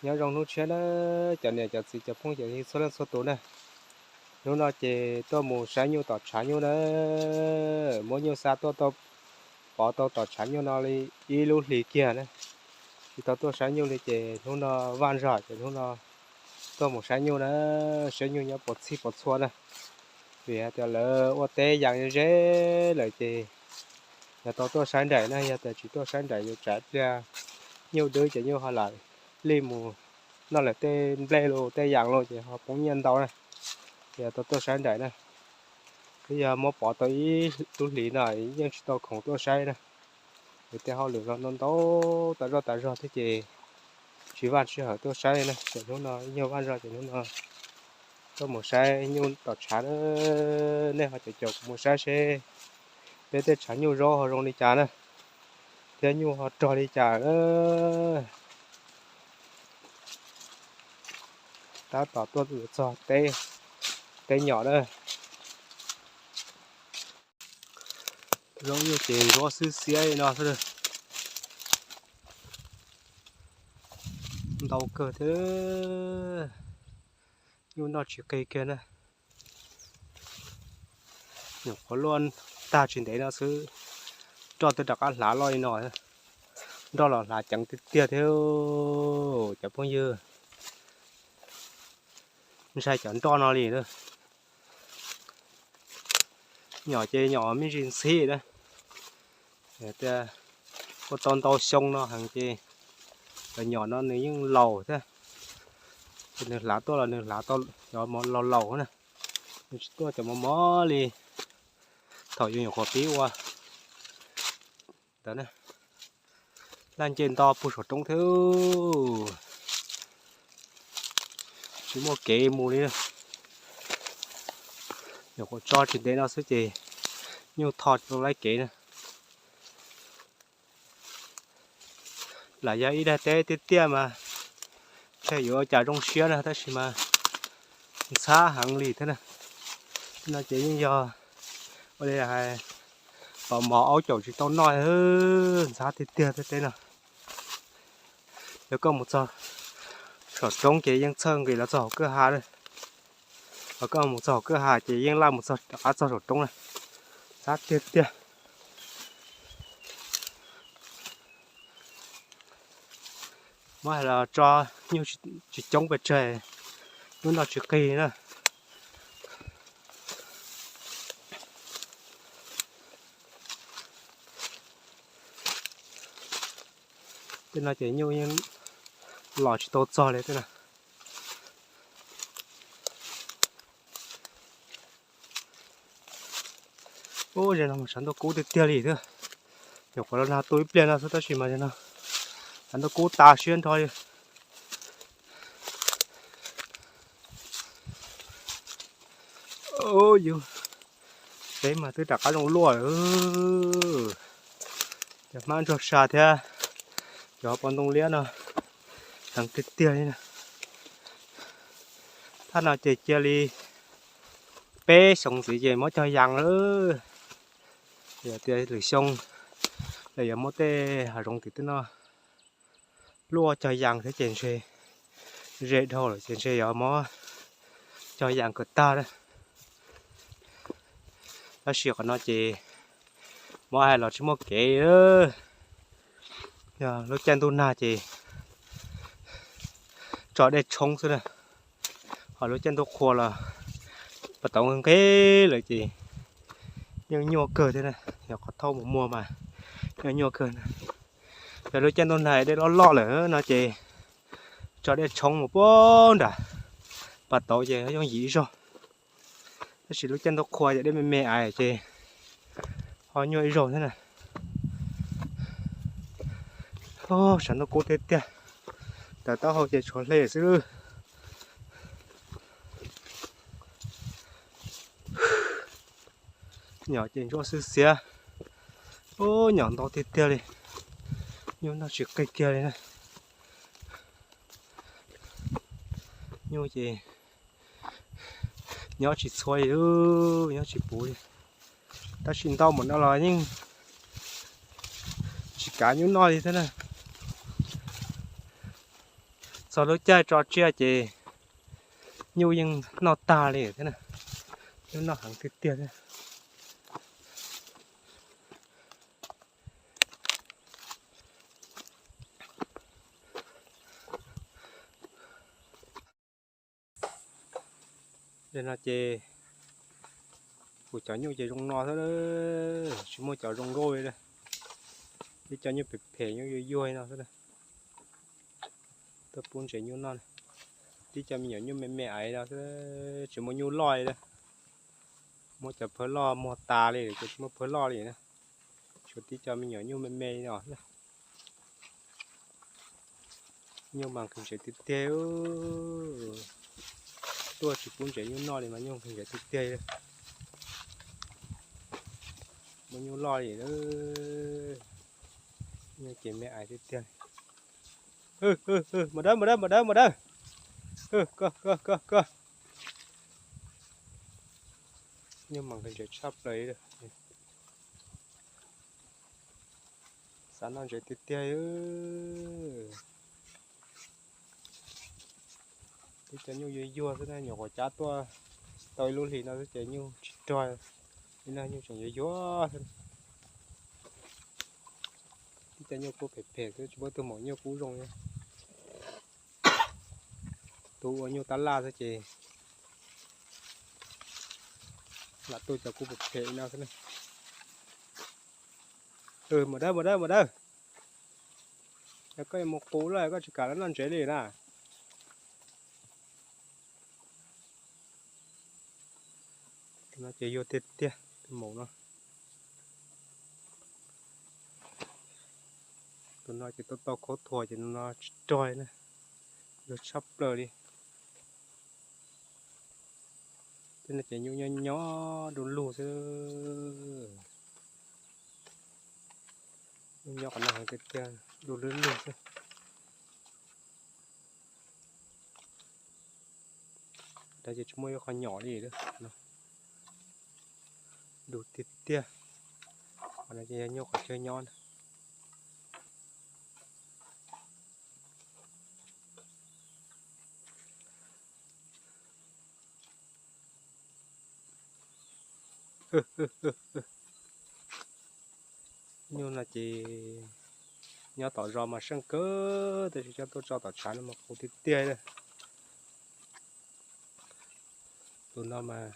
Nyob zoo hnub tshiab na, cov niam cov txiv cov phooj ywg txhua leej txhua tus na. Hnub no ces tuaj mus saib nyuj tom tshav nyuj na, muab nyuj xa tuaj tau, pov tau tom tshav nyuj no li ib lub hlis kiag na, tsis tau tuaj saib nyuj li ces hnub no vaj zog ces hnub no tuaj mus saib nyuj na, saib nyuj nyob puas txhij puas txhua na. Vim hais tias lawv ua teb yas ze ze lawm ces yog tau tuaj saib nraim na, yog tias tsis tuaj saib nraim yuav tsam pliag nyuj dwb ces nyuj ho lam lij mus noj lawm tej nplej los tej yas los ces ho poob nyiaj ntau na. Ces yog tau tuaj saib nraim na, twb yog muab pov tau ib lub hlis no yeej tsis tau khoom tuaj saib na. Ces tej hauj lwm los ntau ntau tas zoj tas zog thiab ces tsis vaj tsis hawm tuaj saib na, ces hnub no ib nyuag vaj zog ces hnub no tuaj mus saib nyuj tom tshav na. Nej ho caum caum kuv mus saib seb peb tej tshav nyuj zaub ho zoo li cas na, thiab nyuj ho rog li cas na. Tab tom tuaj txog teb, teb nyom na. Zaub nyuj ces ntsuab xwb xiab li no xwb. Ntau kawg thiab, nyuj noj tsis qig kiag na. Nyuam qhuav luaj tag tsis ntev no xwb, nroj twb rov qab hlav loj li no. Nroj los hlav ceev tiag tiag thiab cov phooj ywg, ntshai cov nroj no li na. Nyom ces nyom me ntsis ntxhib na, tias ua tau ntau xyoo no heev ces cov nyom no nws yeej laus thiab, ces nws hlav tuaj los nws hlav tau cov laus laus na, nws tsis tuaj cov mos mos li thaum yus nyuam qhuav pib ua ntawd na. Laj nce nto puag saum roob thiab, tsis muaj kev mus li. Nyuam qhuav tso tsis ntev no xwb ces nyuj tho tsis tau laib kev na. Lam yog ib daim teb tiaj tiaj mas ntshe yuav ua cas zoo siab na, tab sis mas ntxhab heev li thiab na. Tej no ces yeej yog ua li hais pom mov aub caum tsis tau noj, ntxhab tiag tiag thiab teb no. Yog koj mus txog saum roob ces yeej txhawj nqis los txog hauv kwj ha na. Ho koj mus txog hauv kwj ha ces yeej laj mus txog rov qab txog saum roob na. Ntxhab tiag tiag. Muab hais los tso nyuj tsis coob pes tsawg, nyuj noj tsis qig na. Tej no ces nyuj yeej los tsis tau txog li tej no. Ub, zaum no mas tshav ntuj kub tiag tiag li thiab. Nyuam qhuav los nag tu ib pliag no xwb tab sis mas zaum no tshav ntuj kub tas siab nrho li. Yus, teb mas twb rov qab zoo luaj lawm. Cov hmab ntsuag sa thiab cov pob ntoo liab no heev tiag tiag li na. Thaj no ces cia li peb xyoo ntxiv ces muab cog yas lawm. Yog tias lwm xyoo lawv yuav muab tej hav zoov tim tej no luaj cog yas thiab ces ntshe ze dhau lawm ces ntshe yuav muab cog yas kom tag na. Tab sis qhov no ces muab hais los tsis muaj kev. Yog lub caij ntuj nag ces tso dej tshoob xwb na. Ho lub caij ntuj qhua los pas tauv nqig lawm ces yeej nyuaj kawg thiab na. Yog qhov thauj mus muag mas yeej nyuaj kawg na. Yog lub caij ntuj nag dej loj loj lawm no ces tso dej tshoob mus puag nram pas tauv ces yooj yim ib zaug. Tab sis lub caij ntuj qhua ces dej me me ais ces ho nyuaj ib zaug thiab na. Tshav ntuj kub tiag tiag, taws taub hau ces tshuav hle xwb. Nyom ces ntsuab xwb xiab. Ub, nyom ntau tiag tiag li. Nyuj noj tsis qig kiag li na. Nyuj ces nyob tsis txhua li, nyob tsis puv li. Tab sis ntau npaum no los yeej tsis kav nyuj noj li thiab na. Txog lub caij tso tsiaj ces nyuj yeej noj tag li thiab na. Nyuj noj heev tiag tiag thiab. Li no ces kuv cov nyuj ces zoo no xwb, tsis muaj cov zoo nkauj li. Tib co nyuj phem phem nyuj yuag yuag no xwb. Tuaj pub ntses nyuj noj. Tib co me nyuam nyuj me me aiv no xwb, tsis muaj nyuj loj li. Muab cov phawj loj muag tas li ces tsis muaj phawj loj li na. Tshuav tib co me nyuam nyuj me me li no. Nyuj mas nqhis ntses tiag tiag. Tuaj tsis pub ntses nyuj noj li mas nyuj nqhis ntses tiag tiag. Muaj nyuj loj li. Nyuj ces me aiv tiag tiag. Mas dawb, mas dawb, mas dawb, mas dawb. Koj, koj, koj, koj. Nyuj mas nqhis ntses tshaj plaws li. Xav noj ntses tiag tiag. Tib co nyuj yuag yuag xwb na, nyuam qhuav cab tuaj tau ib lub hlis no xwb ces nyuj tsis rog li na, nyuj tseem yuag yuag xwb. Tib co nyuj kub phem phem xwb, tsis muaj tus maum nyuj kub zoo li. Tus ua nyuj tab laj xwb ces lam tuaj cov kub phem phem li no xwb na. Mas dawb, mas dawb, mas dawb. Yog koj yuav mus qus lawm koj tsis kam los noj ntses li na. Tus no ces yuag tiag tiag, tus maum no. Tus no ces tau tau khaub thuas ces no tsis rog li na. Yuag tshaj plaws li. Tej no ces nyuj nyob nyob du lug xwb. Nyuj nyob qhov no heev tiag tiag, du lug lug xwb. Dab tsi tsis muaj ib qho nyom li. Du tiag tiag. Qhov no ces yog nyuj qhov chaw nyob na. Nyuj no ces nyob tom zos mas seej kawg, tab sis coj tuaj tso tom tshav no mas qus tiag tiag li. Tus no mas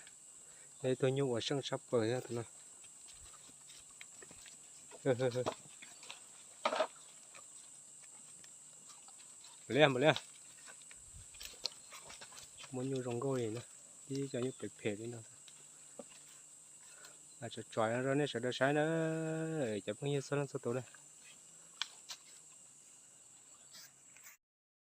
yog ib tug nyuj uas seej tshaj plaws thiab tus no. Npaum li, npaum li. Tsis muaj nyuj zoo nkauj li na, tib co nyuj phem phem li no. Tso tso rau nej sawv daws saib na, cov phooj ywg txhua leej txhua tus na.